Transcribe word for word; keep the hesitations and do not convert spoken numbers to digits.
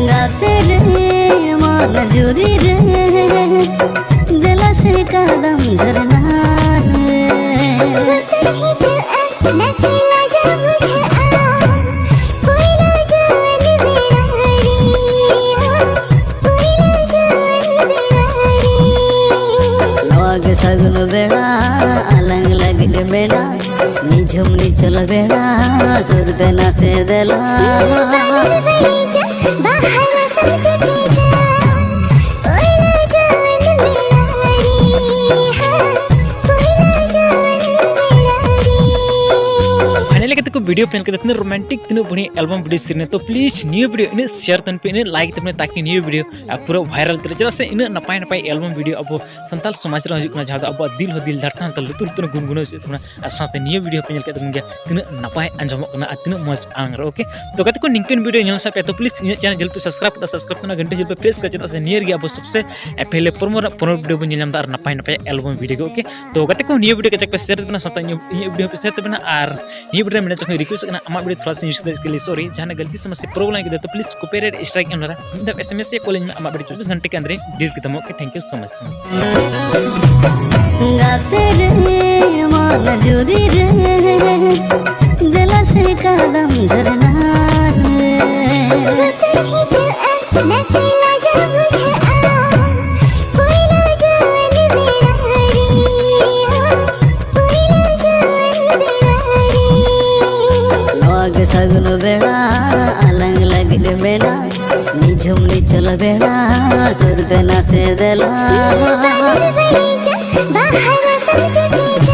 ᱜᱟᱛᱮ ᱨᱮ ᱢᱚᱱ ᱡᱩᱨᱤ ᱨᱮ ᱫᱮᱞᱟ ᱥᱮ ᱠᱟᱫᱟᱢ ᱡᱷᱟᱨᱱᱟ ᱨᱮ᱾ ᱱᱟᱥᱮ ᱞᱟᱡᱟᱣ ᱵᱩᱡᱷᱟᱹᱜᱼᱟ ᱯᱳᱭᱞᱳ ᱡᱟᱣᱟᱱ ᱵᱮᱲᱟ ᱨᱮ, ᱯᱳᱭᱞᱳ ᱡᱟᱣᱟᱱ ᱵᱮᱲᱟ ᱨᱮ᱾ ᱱᱚᱣᱟ ᱜᱮ ᱥᱟᱹᱜᱩᱱ ᱵᱮᱲᱟ ᱟᱞᱟᱝ ᱞᱟᱹᱜᱤᱫ ᱢᱮᱱᱟᱜ ᱱᱤᱡᱷᱩᱢ ᱱᱤᱪᱚᱞ ᱵᱮᱲᱟ ᱥᱩᱨ ᱛᱮ ᱱᱟᱥᱮ ᱫᱮᱞᱟ᱾ ᱵᱟᱦᱟ ᱨᱟᱥᱟᱢ ᱪᱮᱯᱮᱡᱟ, ᱯᱳᱭᱞᱳ ᱡᱟᱣᱟᱱ ᱵᱮᱲᱟ ᱨᱮ, ᱯᱳᱭᱞᱳ ᱡᱟᱣᱟᱱ ᱵᱮᱲᱟ ᱨᱮ᱾ Finally ᱠᱟᱛᱮ ᱠᱚ video ᱯᱮ ᱧᱮᱞ ᱠᱮᱫᱟ, ᱛᱤᱱᱟᱹᱜ romantic, ᱛᱤᱱᱟᱹᱜ ᱵᱟᱹᱲᱤᱡ album video ᱥᱮᱨᱮᱧ᱾ ᱛᱚ please ᱱᱤᱭᱟᱹ video ᱤᱱᱟᱹᱜ share ᱛᱟᱵᱚᱱ ᱯᱮ, ᱤᱱᱟᱹᱜ like ᱛᱟᱵᱚᱱ ᱯᱮ, ᱛᱟᱠᱤ ᱱᱤᱭᱟᱹ video ᱯᱩᱨᱟᱹ viral ᱩᱛᱟᱹᱨᱚᱜ, ᱪᱮᱫᱟᱜ ᱥᱮ ᱤᱱᱟᱹᱜ ᱱᱟᱯᱟᱭ ᱱᱟᱯᱟᱭ album video ᱟᱵᱚ ᱥᱟᱱᱛᱟᱲ ᱥᱚᱢᱟᱡᱽ ᱨᱮ ᱦᱤᱡᱩᱜ ᱠᱟᱱᱟ, ᱡᱟᱦᱟᱸ ᱫᱚ ᱟᱵᱚᱣᱟᱜ ᱫᱤᱞ ᱦᱚᱸ ᱫᱤᱞ ᱫᱷᱟᱲᱠᱟᱱ ᱛᱟᱞᱟ ᱞᱩᱛᱩᱨ ᱞᱩᱛᱩᱨ ᱜᱩᱱᱜᱩᱱᱟᱹᱣ ᱦᱤᱡᱩᱜ ᱛᱟᱵᱚᱱᱟ᱾ ᱟᱨ ᱥᱟᱶᱛᱮ ᱱᱤᱭᱟᱹ video ᱯᱮ ᱧᱮᱞ ᱠᱮᱫ ᱛᱟᱵᱚᱱ ᱜᱮᱭᱟ, ᱛᱤᱱᱟᱹᱜ ᱱᱟᱯᱟᱭ ᱟᱸᱡᱚᱢᱚᱜ ᱠᱟᱱᱟ ᱟᱨ ᱛᱤᱱᱟᱹᱜ ᱢᱚᱡᱽ ᱟᱲᱟᱝ ᱨᱮ᱾ Okay, ᱛᱚ ᱜᱟᱛᱮ ᱠᱚ, ᱱᱤᱝᱠᱟᱹᱱ video ᱧᱮᱞ ᱥᱟᱶ ᱯᱮ, ᱛᱚ please ᱤᱧᱟᱹᱜ channel ᱡᱟᱹᱨᱩᱲ ᱯᱮ subscribe ᱠᱟᱫᱟ, subscribe ᱠᱟᱛᱮ ᱜᱷᱟᱱᱴᱤ ᱡᱟᱹᱨᱩᱲ ᱯᱮ press ᱠᱟᱜᱼᱟ, ᱪᱮᱫᱟᱜ ᱥᱮ ᱱᱤᱭᱟᱹ ᱨᱮᱜᱮ ᱟᱵᱚ ᱥᱚᱵᱥᱮ ᱯᱮᱦᱞᱮ ᱯᱨᱚᱢᱚ ᱨᱮᱱᱟᱜ ᱯᱨᱚᱢᱚ video ᱵᱚᱱ ᱧᱮᱞ ᱧᱟᱢ ᱮᱫᱟ ᱟᱨ ᱱᱟᱯᱟᱭ ᱱᱟᱯᱟᱭ album video ᱜᱮ᱾ Okay, ᱛᱚ ᱜᱟᱛᱮ ᱠᱚ, ᱱᱤᱭᱟᱹ video ᱠᱟᱡᱟᱠ ᱯᱮ share ᱛᱟᱵᱚᱱᱟ, ᱥᱟᱶᱛᱮ ᱤᱧᱟᱹᱜ, ᱤᱧᱟᱹᱜ video ᱯᱮ share ᱛᱟᱵᱚᱱᱟ, ᱟᱨ ᱱᱤᱭᱟᱹ video ᱨᱮ ᱢᱮᱱᱟᱜ ᱡᱚᱠᱷᱚᱱ request ᱠᱟᱱᱟ, ᱟᱢᱟᱜ video ᱛᱷᱚᱲᱟ ᱥᱟ use ᱠᱟᱛᱮ, sorry, ᱡᱟᱦᱟᱱᱟᱜ ᱜᱟᱞᱛᱤ ᱥᱮ ᱢᱟᱥᱮ problem ᱞᱟᱜᱤᱫ ᱛᱚ please copyright strike ᱮᱢ ᱫᱟᱲᱮᱭᱟᱜᱼᱟ᱾ ᱢᱤᱫ ᱫᱷᱟᱣ SMS ᱥᱮ call ᱤᱧ ᱢᱮ, ᱟᱢᱟᱜ video ᱪᱚᱵᱵᱤᱥ ᱜᱷᱚᱱᱴᱟ ᱠᱮ ᱟᱱᱫᱟᱨ ᱤᱧ delete ᱠᱟᱛᱟᱢᱟ᱾ Okay, thank you so much. ᱜᱟᱛᱮ ᱨᱮ ᱢᱚᱱ ᱡᱩᱨᱤ ᱨᱮ ᱫᱮᱞᱟ ᱥᱮ ᱠᱟᱫᱟᱢ ᱡᱷᱟᱨᱱᱟ ᱨᱮ᱾ ᱱᱟᱥᱮ ᱞᱟᱡᱟᱣ ᱵᱩᱡᱷᱟᱹᱜᱼᱟ ᱯᱳᱭᱞᱳ ᱡᱟᱣᱟᱱ ᱵᱮᱲᱟ ᱨᱮ, ᱯᱳᱭᱞᱳ ᱡᱟᱣᱟᱱ ᱵᱮᱲᱟ ᱨᱮ᱾ ᱱᱚᱣᱟ ᱜᱮ ᱥᱟᱹᱜᱩᱱ ᱵᱮᱲᱟ ᱟᱞᱟᱝ ᱞᱟᱹᱜᱤᱫ ᱢᱮᱱᱟᱜ ᱱᱤᱡᱷᱩᱢ ᱱᱤᱪᱚᱞ ᱵᱮᱲᱟ ᱥᱩᱨ ᱛᱮ ᱱᱟᱥᱮ ᱫᱮᱞᱟ᱾ ᱵᱟᱦᱟ ᱨᱟᱥᱟᱢ ᱪᱮᱯᱮᱡᱟ,